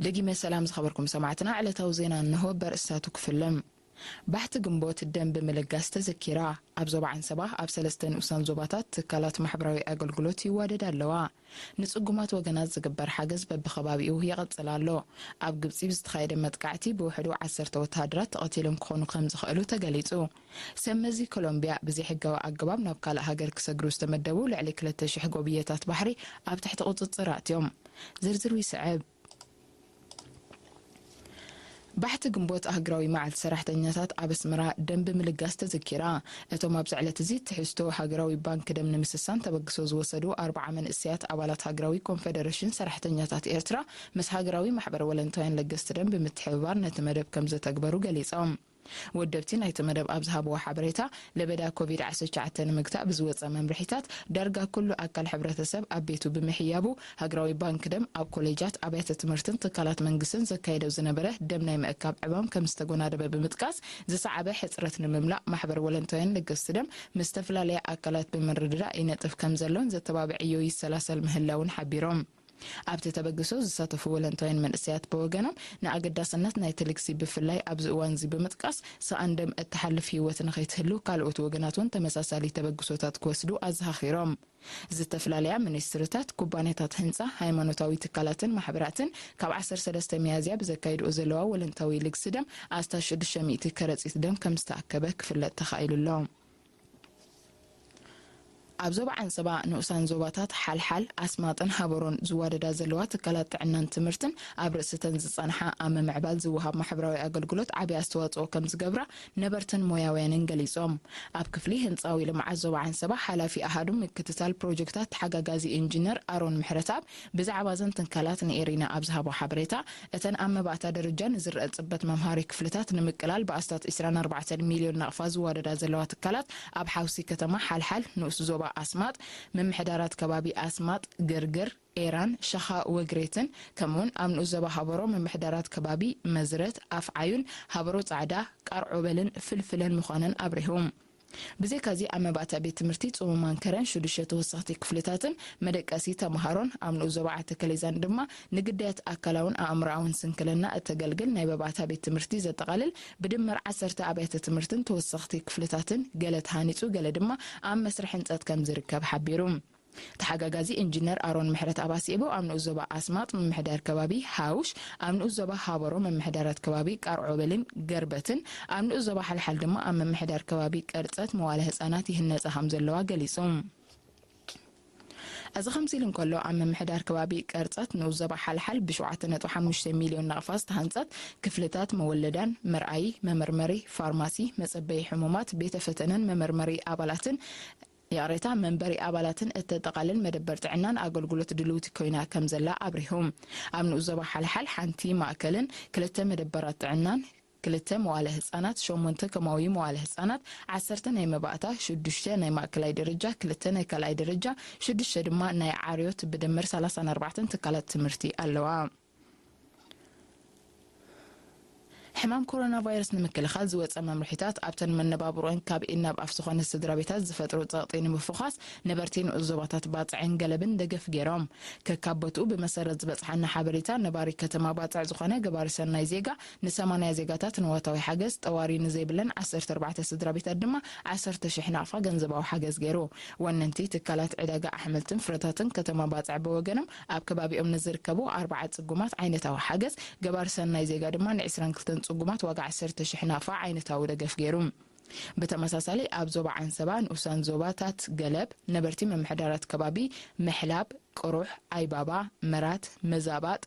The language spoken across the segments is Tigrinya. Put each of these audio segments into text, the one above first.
ደጊመ ሰላም ዝኸበርኩም ሰማዕትና፣ ዕለታዊ ዜና እንሆ በርእስታቱ ክፍልም። ባሕቲ ግንቦት ደም ብምልጋስ ተዘኪራ። ኣብ ዞባ ዓንሰባ ኣብ ሰለስተ ንኡሳን ዞባታት ትካላት ማሕበራዊ ኣገልግሎት ይዋደዳ ኣለዋ። ንጽጉማት ወገናት ዝግበር ሓገዝ በብኸባቢኡ ይቕጽል ኣሎ። ኣብ ግብጺ ብዝተኻየደ መጥቃዕቲ ብውሕዱ ዓሰርተ ወተሃደራት ተቐቲሎም ክኾኑ ከም ዝኽእሉ ተገሊጹ። ሰብ መዚ ኮሎምቢያ ብዘይሕጋዊ ኣገባብ ናብ ካልእ ሃገር ክሰግሩ ዝተመደቡ ልዕሊ ክልተ ሽሕ ጎብየታት ባሕሪ ኣብ ትሕቲ ቁጽጽር ኣትዮም። ዝርዝሩ ይስዕብ። ባሕቲ ግንቦት ኣህግራዊ መዓልቲ ሰራሕተኛታት ኣብ ኣስመራ ደም ብምልጋስ ተዘኪራ። እቶም ኣብዚ ዕለት እዚ ትሕዝቶ ሃገራዊ ባንክ ደም ንምስሳን ተበግሶ ዝወሰዱ ኣርብዓ መንእሰያት ኣባላት ሃገራዊ ኮንፈደረሽን ሰራሕተኛታት ኤርትራ ምስ ሃገራዊ ማሕበር ወለንታውያን ለገስቲ ደም ብምትሕብባር ነቲ መደብ ከም ዘተግበሩ ገሊጾም። ወደብቲ ናይቲ መደብ ኣብ ዝሃብዎ ሓበሬታ፣ ለበዳ ኮቪድ ዓሰርተ ትሽዓተ ንምግታእ ብዝወጸ መምርሒታት ዳርጋ ኩሉ ኣካል ሕብረተሰብ ኣብ ቤቱ ብምሕያቡ፣ ሃገራዊ ባንክ ደም ኣብ ኮሌጃት፣ ኣብያተ ትምህርትን ትካላት መንግስትን ዘካየዶ ዝነበረ ደም ናይ ምእካብ ዕማም ከም ዝተጎናደበ ብምጥቃስ፣ ዝሰዓበ ሕጽረት ንምምላእ ማሕበር ወለንታውያን ለገስቲ ደም ምስ ዝተፈላለያ ኣካላት ብምርድዳእ ይነጥፍ ከም ዘሎን ዘተባብዕዮ ይሰላሰል ምህላውን ሓቢሮም። ኣብቲ ተበግሶ ዝሳተፉ ወለንታውያን መንእሰያት ብወገኖም፣ ንኣገዳስነት ናይቲ ልግሲ ብፍላይ ኣብዚ እዋን እዚ ብምጥቃስ፣ ሰኣን ደም እትሓልፍ ህይወት ንኸይትህሉ ካልኦት ወገናት እውን ተመሳሳሊ ተበግሶታት ክወስዱ ኣዘኻኺሮም። ዝተፈላለያ ሚኒስትሪታት፣ ኩባንያታት ህንጻ፣ ሃይማኖታዊ ትካላትን ማሕበራትን ካብ ዓሰርተ ሰለስተ ሚያዝያ ብዘካይድኦ ዘለዋ ወለንታዊ ልግሲ ደም ኣስታት ሽዱሽተ ሚእቲ ከረጺት ደም ከም ዝተኣከበ ክፍለጥ ተኻኢሉ ኣሎ። ኣብ ዞባ ዓንሰባ ንኡሳን ዞባታት ሓልሓል፣ ኣስማጥን ሃበሮን ዝዋደዳ ዘለዋ ትካላት ጥዕናን ትምህርትን ኣብ ርእሲ እተን ዝጸንሓ ኣብ ምምዕባል ዝወሃብ ማሕበራዊ ኣገልግሎት ዓቢ ኣስተዋጽኦ ከም ዝገብራ ነበርትን ሞያውያንን ገሊጾም። ኣብ ክፍሊ ህንጻዊ ልምዓት ዞባ ዓንሰባ ሓላፊ ኣሃዱ ምክትታል ፕሮጀክታት ተሓጋጋዚ ኢንጂነር ኣሮን ምሕረትኣብ ብዛዕባ እዘን ትካላት ንኤሪና ኣብ ዝሃቦ ሓበሬታ፣ እተን ኣብ መባእታ ደረጃ ንዝረአ ጽበት መምሃሪ ክፍልታት ንምቅላል ብኣስታት ዕስራን ኣርባዕተን ሚልዮን ናቕፋ ዝዋደዳ ዘለዋ ትካላት፣ ኣብ ሓውሲ ከተማ ሓልሓል፣ ንኡስ ዞባ ኣስማጥ፣ ምምሕዳራት ከባቢ ኣስማጥ፣ ግርግር፣ ኤራን፣ ሸኻ ወግሬትን፣ ከምኡውን ኣብ ንኡስ ዞባ ሃበሮ ምምሕዳራት ከባቢ መዝረት፣ ኣፍዓዩን፣ ሃበሮ ጻዕዳ፣ ቃርዖበልን ፍልፍለን ምዃነን ኣብሪሁ። ብዘይካዚ ኣብ መባእታ ቤት ትምህርቲ ጽሙማን ከረን ሽዱሽተ ተወሰኽቲ ክፍልታትን መደቀሲ ተምሃሮን፣ ኣብ ንኡስ ዞባ ዓዲ ከሌዛን ድማ ንግዳያት ኣካላውን ኣእምሮኣውን ስንክልና እተገልግል ናይ መባእታ ቤት ትምህርቲ ዘጠቓልል ብድምር ዓሰርተ ኣብያተ ትምህርትን ተወሰኽቲ ክፍልታትን፣ ገለ ተሃኒጹ፣ ገለ ድማ ኣብ መስርሕ ህንጸት ከም ዝርከብ ሓቢሩ። ተሓጋጋዚ ኢንጂነር ኣሮን ምሕረትኣብ ኣስዒቡ፣ ኣብ ንኡስ ዞባ ኣስማጥ ምምሕዳር ከባቢ ሃውሽ፣ ኣብ ንኡስ ዞባ ሃበሮ ምምሕዳራት ከባቢ ቃርዖበልን ገርበትን፣ ኣብ ንኡስ ዞባ ሓልሓል ድማ ኣብ ምምሕዳር ከባቢ ቀርጸት መዋለ ህጻናት ይህነጻ ከም ዘለዋ ገሊጹ። እዚ ከምዚ ኢሉ እንከሎ፣ ኣብ ምምሕዳር ከባቢ ቀርጸት ንኡስ ዞባ ሓልሓል ብሸውዓተ ነጥቢ ሓሙሽተ ሚልዮን ናቕፋ ዝተሃንጸት ክፍልታት መወለዳን፣ መርኣዪ፣ መመርመሪ፣ ፋርማሲ፣ መጸበዪ ሕሙማት፣ ቤተ ፈተነን መመርመሪ ኣባላትን፣ ይቕሬታ፣ መንበሪ ኣባላትን እተጠቓልል መደበር ጥዕናን ኣገልግሎት ድልውቲ ኮይና ከም ዘላ ኣብሪሁ። ኣብ ንኡስ ዞባ ሓልሓል ሓንቲ ማእከልን ክልተ መደበራት ጥዕናን፣ ክልተ መዋለ ህጻናት፣ ሸሞንተ ከማዊ መዋለ ህጻናት፣ ዓሰርተ ናይ መባእታ፣ ሽዱሽተ ናይ ማእከላይ ደረጃ፣ ክልተ ናይ ካልኣይ ደረጃ፣ ሽዱሽተ ድማ ናይ ዓርዮት ብድምር ሰላሳን ኣርባዕተን ትካላት ትምህርቲ ኣለዋ። ሕማም ኮሮና ቫይረስ ንምክልኻል ዝወጸ መምርሒታት ኣብተን መነባብሮኣን ካብ ኢድ ናብ ኣፍ ዝኾነ ስድራ ቤታት ዝፈጥሮ ጸቕጢ ንምፍዃስ ነበርቲ ንኡስ ዞባታት ባጽዕን ገለብን ደገፍ ገይሮም። ከካብ ቦትኡ ብመሰረት ዝበጽሓና ሓበሬታ፣ ነባሪ ከተማ ባጽዕ ዝኾነ ገባሪ ሰናይ ዜጋ ንሰማንያ ዜጋታት ንዋታዊ ሓገዝ፣ ጠዋሪ ንዘይብለን ዓሰርተ ኣርባዕተ ስድራ ቤታት ድማ ዓሰርተ ሽሕ ናቕፋ ገንዘባዊ ሓገዝ ገይሩ። ወነንቲ ትካላት ዕዳጋ ኣሕምልትን ፍረታትን ከተማ ባጽዕ ብወገኖም፣ ኣብ ከባቢኦም ንዝርከቡ ኣርብዓ ጽጉማት ዓይነታዊ ሓገዝ፣ ገባሪ ሰናይ ዜጋ ድማ ንዕስራን ክልተን ጽጉማት ዋጋ ዓሰርተ ሽሕ ናቕፋ ዓይነታዊ ደገፍ ገይሩ። ብተመሳሳሊ፣ ኣብ ዞባ ዓንሰባ ንኡሳን ዞባታት ገለብ ነበርቲ ምምሕዳራት ከባቢ ምሕላብ፣ ቅሩሕ፣ ኣይባባ፣ መራት፣ መዛባጥ፣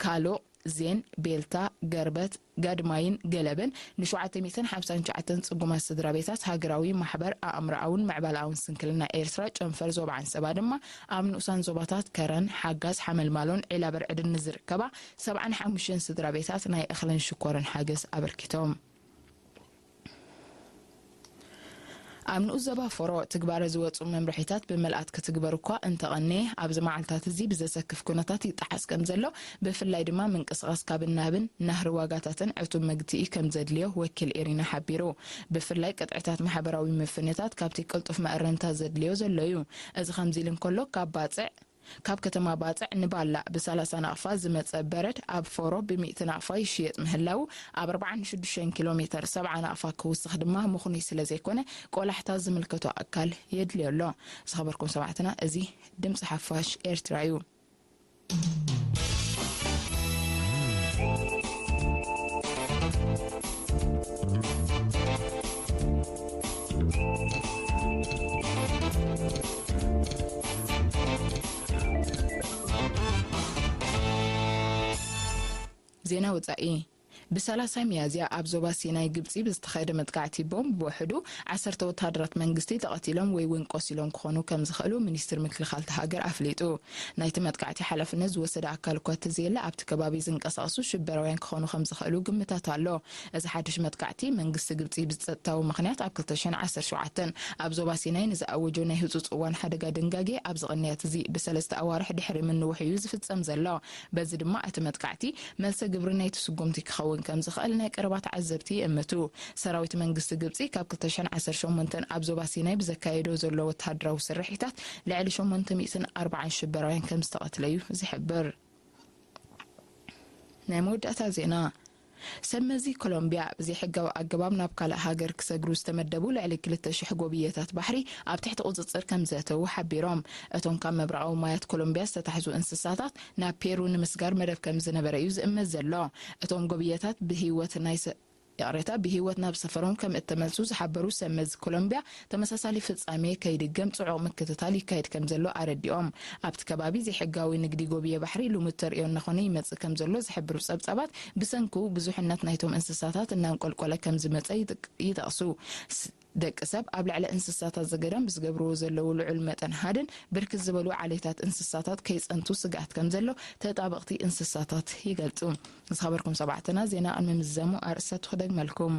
ካሎቕ፣ ዜን፣ ቤልታ፣ ገርበት፣ ጋድማይን ገለብን ንሸውዓተ ሚእትን ሓምሳን ትሽዓተን ጽጉማት ስድራ ቤታት ሃገራዊ ማሕበር ኣእምሮኣውን ምዕባለኣውን ስንክልና ኤርትራ ጨንፈር ዞባ ዓንሰባ ድማ ኣብ ንኡሳን ዞባታት ከረን፣ ሓጋዝ፣ ሓመልማሎን ዒላ በርዕድን ንዝርከባ ሰብዓን ሓሙሽተን ስድራ ቤታት ናይ እኽልን ሽኮርን ሓገዝ ኣበርኪቶም። ኣብ ንኡስ ዞባ ፎሮ ትግባረ ዝወጹ መምርሒታት ብምልኣት ክትግበር እኳ እንተቐነየ፣ ኣብዚ መዓልታት እዚ ብዘሰክፍ ኩነታት ይጠሓስ ከም ዘሎ፣ ብፍላይ ድማ ምንቅስቓስ ካብን ናብን፣ ናህሪ ዋጋታትን ዕቱብ መግትኢ ከም ዘድልዮ ወኪል ኤሪና ሓቢሩ። ብፍላይ ቅጥዕታት ማሕበራዊ ምፍንታት ካብቲ ቅልጡፍ መእረምታ ዘድልዮ ዘሎ እዩ። እዚ ከምዚ ኢሉ እንከሎ፣ ካብ ባጽዕ ካብ ከተማ ባጽዕ ንባላእ ብ30 ናቕፋ ዝመጸ በረድ ኣብ ፎሮ ብ ሚእቲ ናቕፋ ይሽየጥ ምህላዉ፣ ኣብ ኣርባዓን ሽዱሽተን ኪሎ ሜተር ሰብዓ ናቕፋ ክውስኽ ድማ ምኽኑይ ስለ ዘይኮነ፣ ቆላሕታ ዝምልከቶ ኣካል የድልዮ ኣሎ። ዝኸበርኩም ሰማዕትና፣ እዚ ድምጺ ሓፋሽ ኤርትራ እዩ። ዜና ወጻኢ። ብ30 ሚያዝያ ኣብ ዞባ ሲናይ ግብጺ ብዝተኻየደ መጥቃዕቲ ቦምብ ብውሕዱ ዓሰርተ ወተሃደራት መንግስቲ ተቐቲሎም ወይ እውን ቆሲሎም ክኾኑ ከም ዝኽእሉ ሚኒስትር ምክልኻል እታ ሃገር ኣፍሊጡ። ናይቲ መጥቃዕቲ ሓላፍነት ዝወሰደ ኣካል እኳ እንተዘየለ፣ ኣብቲ ከባቢ ዝንቀሳቐሱ ሽበራውያን ክኾኑ ከም ዝኽእሉ ግምታት ኣሎ። እዚ ሓድሽ መጥቃዕቲ መንግስቲ ግብጺ ብጸጥታዊ ምኽንያት ኣብ ክልተ ሽሕን ዓሰርተ ሸውዓተን ኣብ ዞባ ሲናይ ንዝኣወጆ ናይ ህጹጽ እዋን ሓደጋ ድንጋጌ ኣብዚ ቅንያት እዚ ብሰለስተ ኣዋርሕ ድሕሪ ምንውሕ እዩ ዝፍጸም ዘሎ። በዚ ድማ እቲ መጥቃዕቲ መልሰ ግብሪ ናይቲ ስጉምቲ ክኸውን ከም ዝኽእል ናይ ቀረባ ተዓዘብቲ ይእምቱ። ሰራዊት መንግስቲ ግብጺ ካብ ክልተ ሽሕን ዓሰርተ ሸሞንተን ኣብ ዞባ ሲናይ ብዘካየዶ ዘሎ ወተሃደራዊ ስርሒታት ልዕሊ ሸሞንተ ሚእትን ኣርባዓን ሽበራውያን ከም ዝተቐትለ እዩ ዝሕብር። ናይ መወዳእታ ዜና። ሰብ መዚ ኮሎምቢያ ብዘይሕጋዊ ኣገባብ ናብ ካልእ ሃገር ክሰግሩ ዝተመደቡ ልዕሊ ክልተ ሽሕ ጎብየታት ባሕሪ ኣብ ትሕቲ ቁጽጽር ከም ዘእተዉ ሓቢሮም። እቶም ካብ ምብራቓዊ ማያት ኮሎምቢያ ዝተታሕዙ እንስሳታት ናብ ፔሩ ንምስጋር መደብ ከም ዝነበረ እዩ ዝእመት ዘሎ። እቶም ጎብየታት ብህይወት ናይ ሰ-፣ ይቕሬታ፣ ብህይወት ናብ ሰፈሮም ከም እተመልሱ ዝሓበሩ ሰብ መዚ ኮሎምቢያ፣ ተመሳሳሊ ፍጻሜ ከይድገም ጽዑቕ ምክትታል ይካየድ ከም ዘሎ ኣረዲኦም። ኣብቲ ከባቢ ዘይሕጋዊ ንግዲ ጎብየ ባሕሪ ልሙድ ተርእዮ እናኾነ ይመጽእ ከም ዘሎ ዝሕብሩ ጸብጻባት፣ ብሰንኩ ብዙሕነት ናይቶም እንስሳታት እናንቆልቆለ ከም ዝመጸ ይጥቅ-፣ ይጠቕሱ። ስ-፣ ደቂ ሰብ ኣብ ልዕሊ እንስሳታት ዘገዳም ብዝገብርዎ ዘለዉ ልዑል መጠን ሃድን ብርክት ዝበሉ ዓሌታት እንስሳታት ከይጸንቱ ስግኣት ከም ዘሎ ተጣበቕቲ እንስሳታት ይገልጹ። ዝኸበርኩም ሰማዕትና፣ ዜና ቅድሚ ምዝዛሙ ኣርእስታቱ ክደግመልኩም።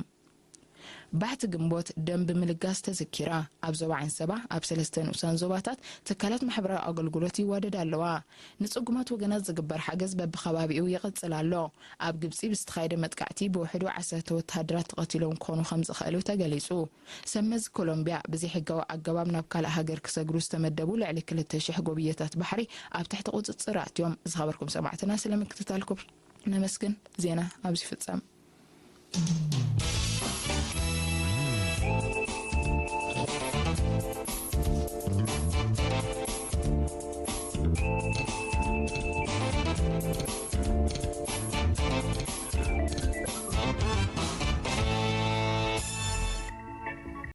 ባሕቲ ግንቦት ደም ብምልጋስ ተዘኪራ። ኣብ ዞባ ዓንሰባ ኣብ ሰለስተ ንኡሳን ዞባታት ትካላት ማሕበራዊ ኣገልግሎት ይዋደዳ ኣለዋ። ንጽጉማት ወገናት ዝግበር ሓገዝ በብኸባቢኡ ይቕጽል ኣሎ። ኣብ ግብጺ ብዝተኻየደ መጥቃዕቲ ብውሕዱ ዓሰርተ ወተሃደራት ተቐቲሎም ክኾኑ ከም ዝኽእሉ ተገሊጹ። ሰብ መዚ ኮሎምቢያ ብዘይሕጋዊ ኣገባብ ናብ ካልእ ሃገር ክሰግሩ ዝተመደቡ ልዕሊ ክልተ ሽሕ ጎብየታት ባሕሪ ኣብ ትሕቲ ቁጽጽር ኣትዮም። ዝኸበርኩም ሰማዕትና፣ ስለ ምክትታልኩም ነመስግን። ዜና ኣብዚ ይፍጸም።